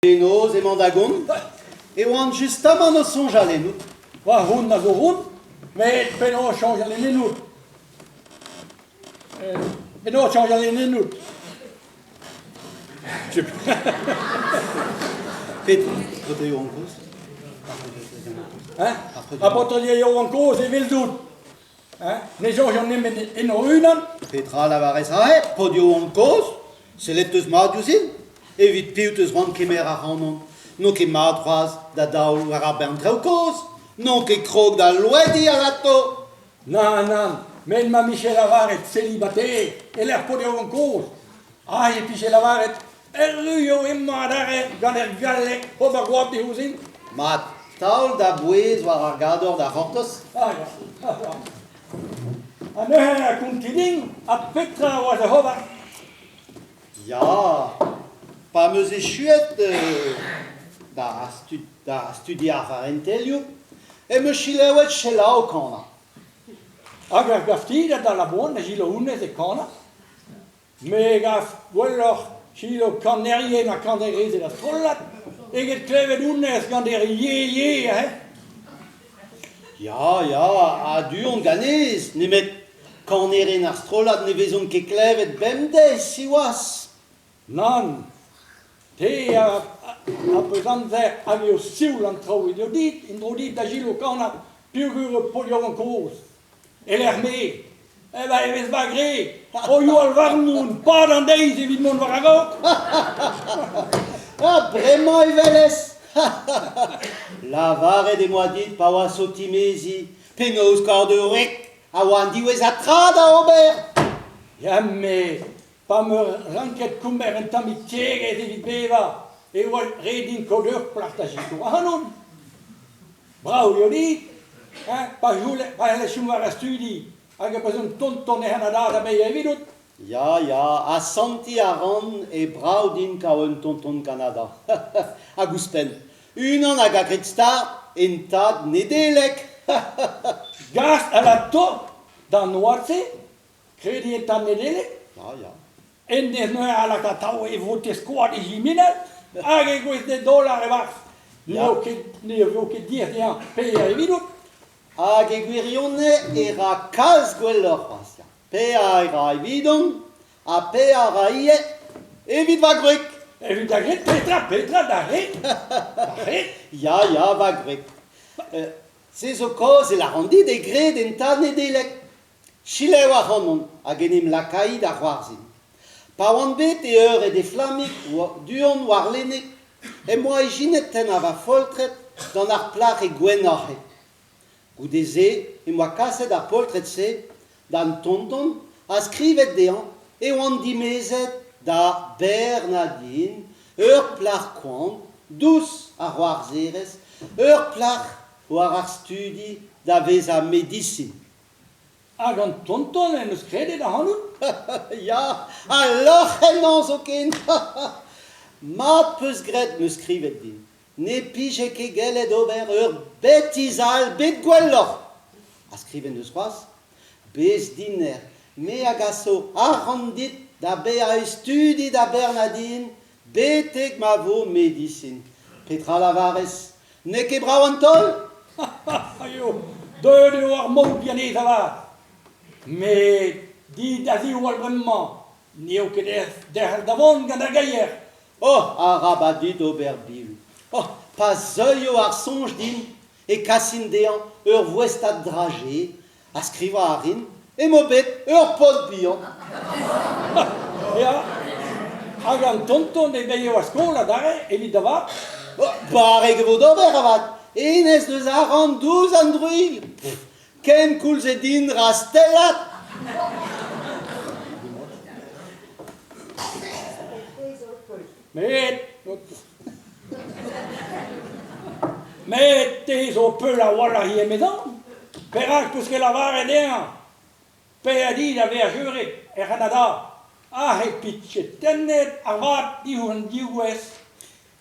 Penaos emañ da gont? E oan justamant o soñjal ennout. Va c'hont a zo ront, met penaos soñjal en ennout? Penaos soñjal en ennout? Pet paotr yaouank kozh? Hein? Ar paotr yaouank kozh eveldout. Hein? Ne soñjan nemet en o-unan. Petra a lavarez aze, paotr yaouank kozh? Sellet 'teus mat diouzhin? Evit piv 'teus c'hoant kemer ac'hanon? N'on ket mat c'hoazh da daol war ar bern traoù kozh. N'on ket krog da louediñ alato. Nann, nann, met ma 'mije lavaret célibataire e-lec'h paotr yaouank kozh, aze e pije lavaret erru eo emañ adarre gant ar galleg ober goap diouzhin. Mat, taol da bouez war ar gador da c'hortoz. Ah ya, ah ya. Ha neuze a konti din ha petra a oa da ober? Ya, pa 'm eus echuet da studiañ ar c'hentelioù em eus selaouet selaou kanañ. Hag ar gafti da dal a-boan da selaou honnezh e kanañ? Me 'gav gwelloc'h selaou kanerien ha kanerezed a-strollad eget klevet honnezh gant er ye-ye aze. Ya, ya, a-du on ganez, nemet kanerien ar strollad ne vezont ket klevet bemdez, siwazh. Nann, te a peus amzer hag eo sioul an traoù eo dit, en-dro dit da selaou kanañ peogwir eo paotr yaouank kozh. E-lec'h me, eh ben e vez va graet, o youal warnon 'pad an deiz evit mont war a-raok. Ha bremañ e welez. Lavaret em boa dit pa oas o timeziñ penaos kaout ur wreg a oa an diwezhañ tra da ober. Ya, met pa 'm eus ranket kemer un tammig tiegezh evit bevañ e oa ret din kaout ur plac'h da sikour ac'hanon. Brav eo dit, hein, pa c'hellez chom war ar studi hag e peus un tonton e C'hanada da baeañ evidout. Ya, ya, asantiñ a ran eo brav din kaout un tonton Kanada. Hag ouzhpenn, unan hag a gred start en tad Nedeleg. Gast alato d'an oad-se, krediñ en tad Nedeleg? Ya, ya. En dez neuze a lak atav e votez-koad e jiminal hag e gouez d'e dollar e-barzh. N'eo ket, ne vo ket diaes dezhañ paeañ evidout. Hag e gwirionez e ra kalz gwelloc'h c'hoazh. Ya. Paeañ e ra evidon ha paeañ a ra ivez evit va gwreg. Evit da gwreg, petra, petra da ret? Da ret? Ya, ya, va gwreg. Se zo kaoz e lâran dit e gred en tad Nedeleg. Selaou ac'hanon hag en em lakai da c'hoarzhin. Pa oan bet e eured Eflammig du-hont warlene em boa ijinet tennañ va foltred gant ar plac'h e gwennoc'h eo. Goude-se em boa kaset ar poltred-se d'an tonton ha skrivet dezhañ e oan dimezet da Bernadine, ur plac'h koant, dous ha c'hoarzherez, ur plac'h war ar studi da vezañ medisin. Hag an tonton en deus kredet ac'hanout? Ya, ha lorc'h ennañ zoken. Mat 'peus graet 'meus skrivet din. Ne pije ket gellet ober ur betiz all bet gwelloc'h. Ha skrivet 'neus c'hoazh Bez dinec'h, me a gaso arc'hant dit da baeañ e studi da Bernadine betek ma vo medisin. Petra 'lavarez? N'eo ket brav an taol? Eo, deuet eo ar maout ganez avat. Met dit da ziwall bremañ, n'eo ket aes derc'hel da vont gant ar geier. Oh, arabat dit ober biv. Oh, pa zeuio ar soñj din e kasin dezhañ ur voestad draje ha skrivañ a rin emañ bet ur paotr bihan. Ya, hag an tonton e veio ar skol adarre evit da vat? Barrek e vo d'ober avat, hennezh deus arc'hant douzh an druilh. Kenkoulz eo din rastellat. Met Met te zo peul a-walc'h ivez emezañ. Perak 'peus ket lavaret dezhañ paeañ dit da vezañ jeuret er C'hanada? Aze 'pije tennet ar vad diwar an div gwezh.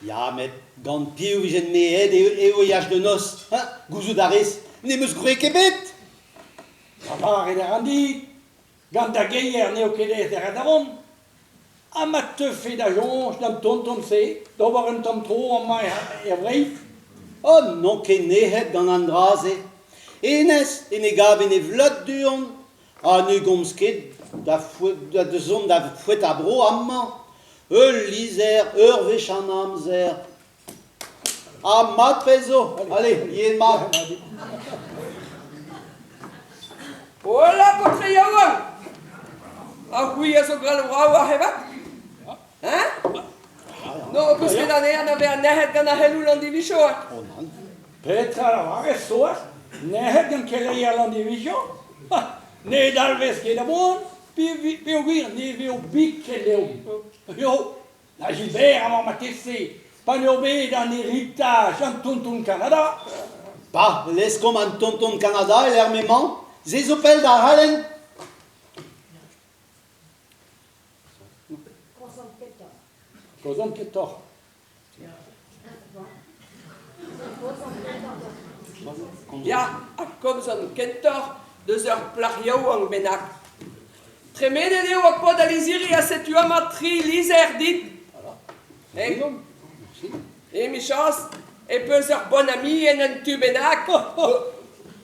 Ya, met gant piv 'vijen-me aet eo e yach da noz? Hein? Gouzout a rez, n'em eus gwreg ebet! Lavaret a ran dit, gant da geier n'eo ket aes derc'hel da vont. Ha ma teufe da soñj d'an tonton-se d'ober un tamm tro amañ er Vreizh? Oh, n'on ket nec'het gant an dra-se. Hennezh en e gav en e vleud du-hont ha ne gomz ket da da zont da foetañ bro amañ. Ul lizher ur wech an amzer. Ha mat pezh zo. Allez, yen mat. Hola, paotr yaouank! Ha c'hwi a zo gwall vrav ar c'hevat? Hein? N'ho peus ket anezhañ da vezañ nec'het gant ar c'heloù Landivizio, hein? Oh nann. Petra a lavarez, Soaz? Nec'het gant keleier Landivizio? Ha, ne dalvez ket a boan, peogwir ne vezo biken deomp. Yo, Da Gilbert amañ marteze, pa n'eo bet an heritaj an tonton Kanada. Pa leskomp an tonton Kanada e-lec'h m'emañ, se zo pell da ac'halen. Kaozomp ketoc'h. Ya, ha komzan kentoc'h deus ur plac'h yaouank bennak. Tremenet eo ar paotr a lizhiri ha setu amañ tri lizher dit. Eh, emichañs e peus ur bon ami en un tu bennak.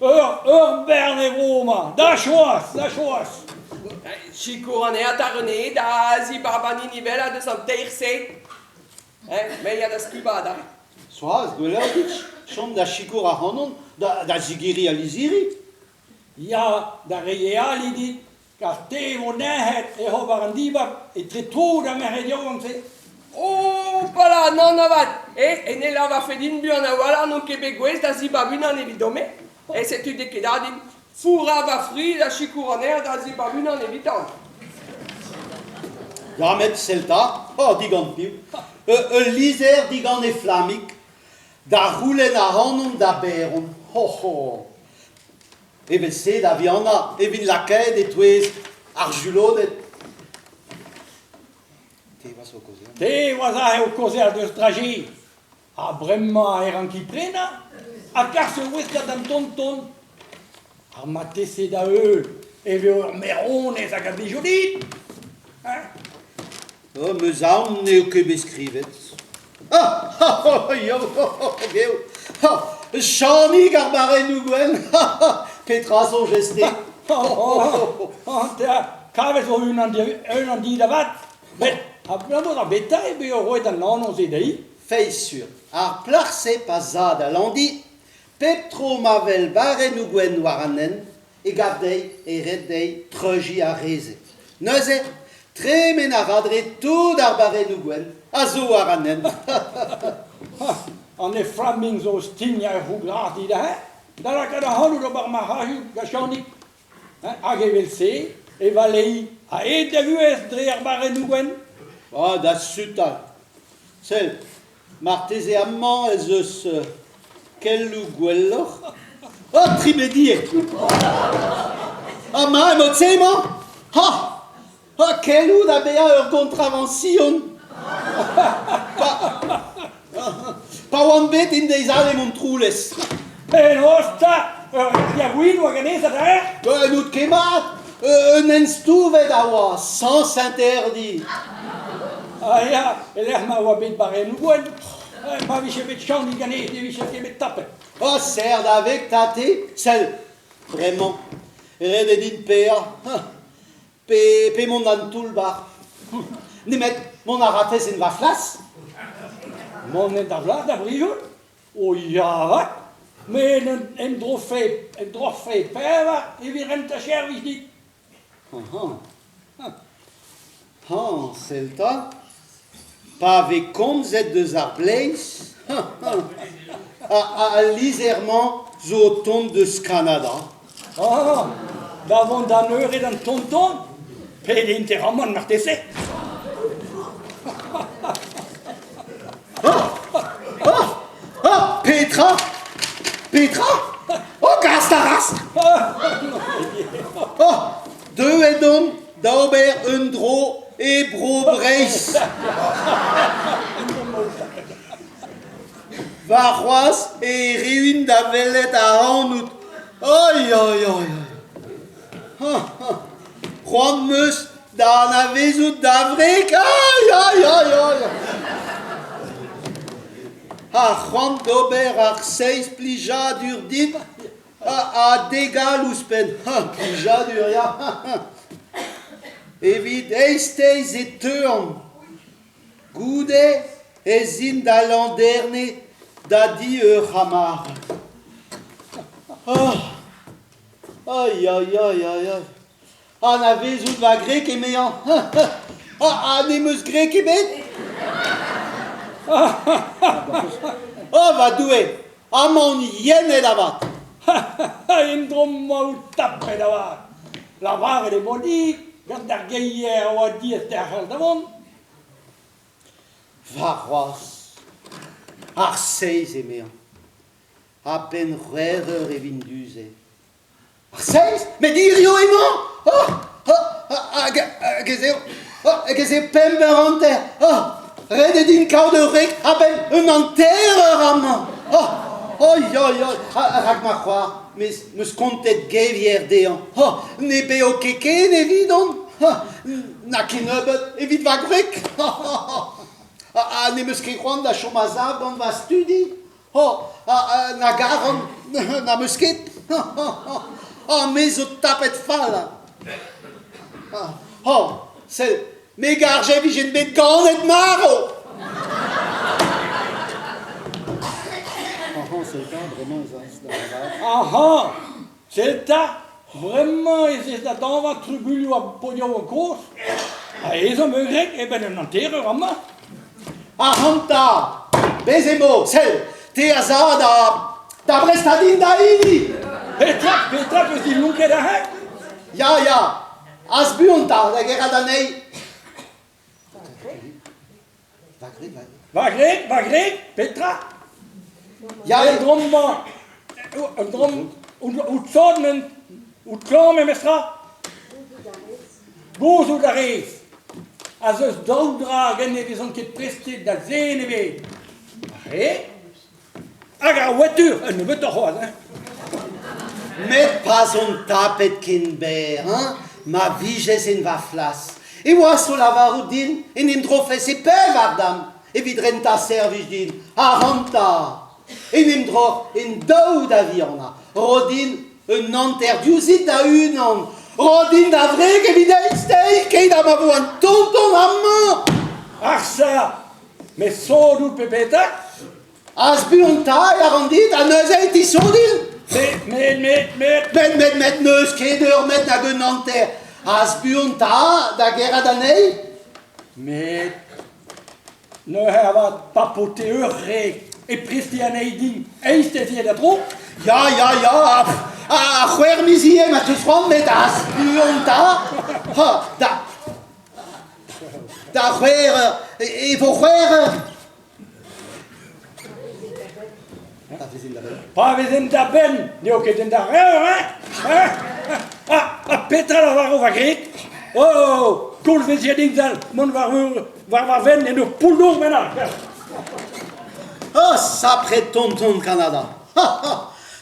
Ur bern e vo 'ma, da choaz, da choaz. Sikour anezhañ da René da zibab an hini wellañ deus an teir-se. Me ya da skubañ adarre. Soaz, gwelloc'h dit chom da sikour ac'hanon da zigeriñ al lizhiri. Ya, da reiñ e ali dit, kar te vo nec'het ec'h ober an dibab etre tout ar merc'hed yaouank-se. Oh, pala, nann avat! Eh, en e lavarfe din buan a-walc'h n'on ket bet gouest da zibab unan evidon-me. E setu dek ket din fourrañ va fri da sikour anezhañ da zibab unan evitañ. Ya met sell 'ta, oh, digant piv? Ul lizher digant e flammig da c'houlenn ac'hanon da baeron. Ho ho! Evel-se da vihanañ e vin lakaet e-touez ar juloded. Te 'oas o kaozeal. Te 'oas aze o kaozeal deus traje. Ha bremañ e ranki prenañ ha kas ur ouestad d'an tonton. Ar marteze da heul e vo ur maeronez hag a blijo dit. Hein? Oh, 'meus aon n'eo ket bet skrivet. Ah, ah, yo, geo. Ah, Chanig ar barrennoù gwenn. Petra soñjez-te? Oh, oh, kavet zo unan, unan dit avat. Met abalamour da beta eo bet roet an anv-se dezhi? Feiz sur, ar plac'h-se pa za da Landi, pep tro ma wel barrennoù gwenn war an hent, e gav dezhi e ret dezhi treuziñ ar re-se. Neuze, tremen a ra dre tout ar barrennoù gwenn a zo war an hent. An eframing zo o stignañ er c'houglas dit aze, da lakaat ac'hanout d'ober marc'hadoù da Chanig. Hag evel-se e valei a-hed da vuhez dre ar barrennoù gwenn. Ah, da sutal. Sell, marteze amañ ez eus kelloù gwelloc'h. Oh, trimediek! Amañ emañ-te emañ? Ha! Ha kelloù da bezañ ur gontravañsion. Pa, pa oan bet en deiz all e Montroulez. Penaos 'ta? Ur diagwin oa ganez adarre? N'out ket mat. Un hent stouvet a oa, sens interdit. Ah ya, e-lec'h ma oa bet barrennoù gwenn, ma vije bet Channig ganez ne vije ket bet tapet. Oh, serr da veg, tate. Sell, bremañ, ret eo din paeañ. Pe mont d'an toull-bac'h. Nemet mont a rafes en va flas? Mont en da vlas da Brijout? O ya avat, me en em drofe, em droc'hfe pevar evit rentañ servij dit. Hañ, sell 'ta, pa vez komzet deus ar bleiz, al lizher-mañ zo o tont deus Kanada. Ah, da vont d'an eured an tonton, pet interamant marteze. Ah, ah, ah, petra? Petra? Oh, gast a ras! Oh, deuet on da ober un dro e Bro-Breizh. Warc'hoazh e erruin da welet ac'hanout. Oi, oi, oi. C'hoant 'm eus Da anavezout da wreg, ai, ai, ai, ai! Ha c'hoant d'ober ar seizh plijadur dit ha degal ouzhpenn. Ha, plijadur, ya! Evit eizhteiz e teuan. Goude ez in da Landerne da di ur c'hamarad. Oh! Ai, ai, ai, ai, ai. Anavezout va grek emezañ. Ha n'em eus grek ebet? Oh va Doue, amañ on yennet avat. En-dro-mañ out tapet avat. Lavaret e vo dit gant ar geier a oa diaes derc'hel da vont. Warc'hoazh, ar seizh emezañ. A-benn c'hwec'h eur e vin du-se. Ar seizh? Met hiziv emañ! Oh! Hag hag ez eo hag ez eo pemp eur hanter! Oh! Ret eo din kaout ur wreg a-benn un hanter-eur amañ! Oh! Oi, oi, oi! Rak ma c'hoar, mes 'm eus kontet gevier dezhañ. Oh! Ne baeo ket ken evidon! Na kennebeut evit va gwreg! Ha n'em eus ket c'hoant da chom a-sav gant va studi! Oh, na garan, n'am eus ket. Oh, me zo tapet fall. Oh, sell, me garje vijen bet ganet marv. Aha, sell 'ta, bremañ ez ez da dañva trubuilhoù ar paotr kozh. Ha ezhomm eo graet e-benn un hanter-eur amañ. Ac'hanta, bez emo, sell, te a za da, da brestañ din da hini. Petra, petra 'peus dit lonket aze? Ya, ya, az buan 'ta da gerc'hat anezhi. Va graet, va Va graet, va graet, petra? Ya, Un dro-mañ, un dro, out sot men, out klañv memestra? Gouzout a rez az eus daou dra hag ne vezont ket prestet da zen ebet. Ar re hag ar voitur, un nebeutoc'h c'hoazh hein. Met pa'z on tapet ken berr, hein, ma vijes en va flas, e oas o lavarout din en em drofes e pevar damm evit rentañ servij din, ac'hanta! En em droc'h en daou da vihanañ, ro din un hanter diouzhit da-unan, ro din da wreg evit eizhteiz keit ha ma vo an tonton amañ! Arsa, met sot out pe petra? Az buan 'ta e lâran dit ha neuze e tisodin! Met, met, met, met... Met, met, met n'eus ket ur met nag un hanter. Az buan 'ta da gerc'hat anezhi? Met Neuze avat, pa po te ur re e presti anezhi din eizhtez ivez da dro. Ya, ya, ya, ha c'hwec'h miz ivez ma teus c'hoant, met az buan 'ta. Ha, da, da c'hwec'h eur, e vo c'hwec'h eur. Pa vezin da benn. Pa vezin da benn, n'eo ket en da revr, hein? Hein? Ha, petra lavaro va grit? Oh, koulz vez din sal mont war war va fenn en ur poull-dour bennak. Oh, sapre tonton Kanada.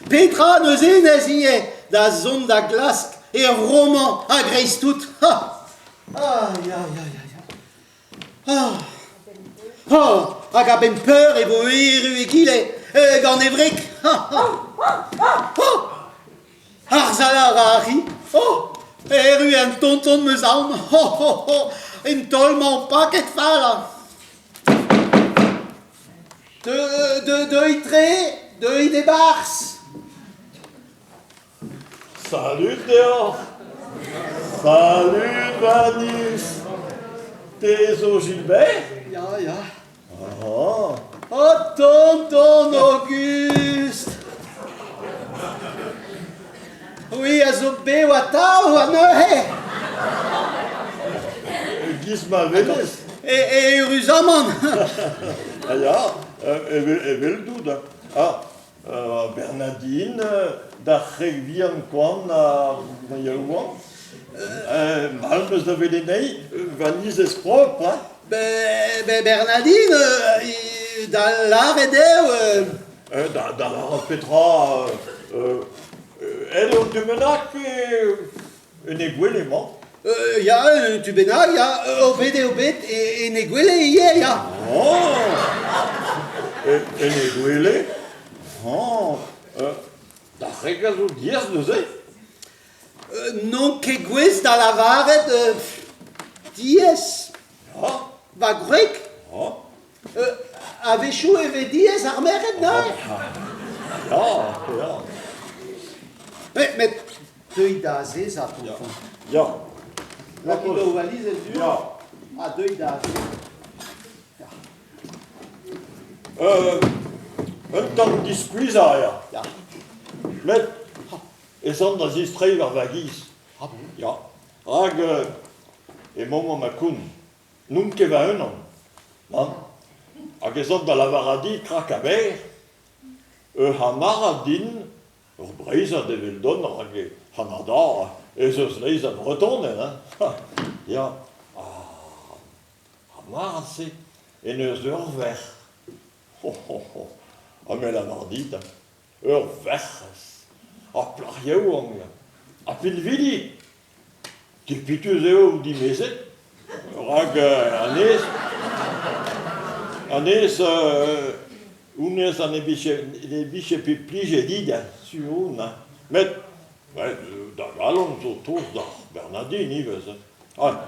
Petra neuze n'ez ivez da zont da glask e romañ a-greiz-tout. Ai, ai, ai, ai. Ah. Oh, hag a-benn peur e vo erru egile gant e wreg. Oh, harzhal a ra ar c'hi. Oh, erru an tonton 'm eus aon. Oh, oh, oh, en taol-mañ paket fall. Deuit tre, deuit e-barzh. Salud deoc'h! Salud va niz! Te zo Gilbert? Ya, ya. Ah. Oh, tonton Auguste! Oui, a zo bev atav anezhe! E-giz ma welez. E, eüruzamant! Ah ya, eveldout. Ah, Bernadine, d'ar c'hreg vihan koant ha yaouank. Mall 'm eus da welet anezhi, va nizez propr, hein. Bernadine, da lâret eo... Da lâret petra, elle eo du bennak pe en he gwele emañ. Ya, un tu bennak, ya, ur bet eo bet en he gwele ivez, ya. Oh En he gwele Oh Da c'hreg a zo diaes neuze N'on ket gouest da lavaret diaes. Ya. Va gwreg Ya. A-wechoù e vez diaes ar merc'hed neuze. Ya, ya. Met deuit da azezañ, tonton. Ya. Lakit ho valizenn du. Ya. Ha deuit da azezañ. Un tamm diskuizhañ ya. Ya. Met ez an da zistreiñ war va giz. Ah bon? Ya. Rak emaomp ma koun. N'on ket va-unan. Nann. Hag ez an da lavarat dit krak-ha-berr ur c'hamarad din, ur Breizhad eveldon, rak e C'hanada ez eus leizh a Vretoned, hein. Ya. Ar c'hamarad-se en deus ur verc'h. Ho, ho, ho. Ha me lavar dit, ur werc'hez, ar plac'h yaouank, ha pinvidik. Dipitus eo dimezet, rak anez, anez honnezh ne vije, ne vije bet plijet dit, sur on. Hein. Met da galon zo tost d'ar Bernadine ivez. Hein.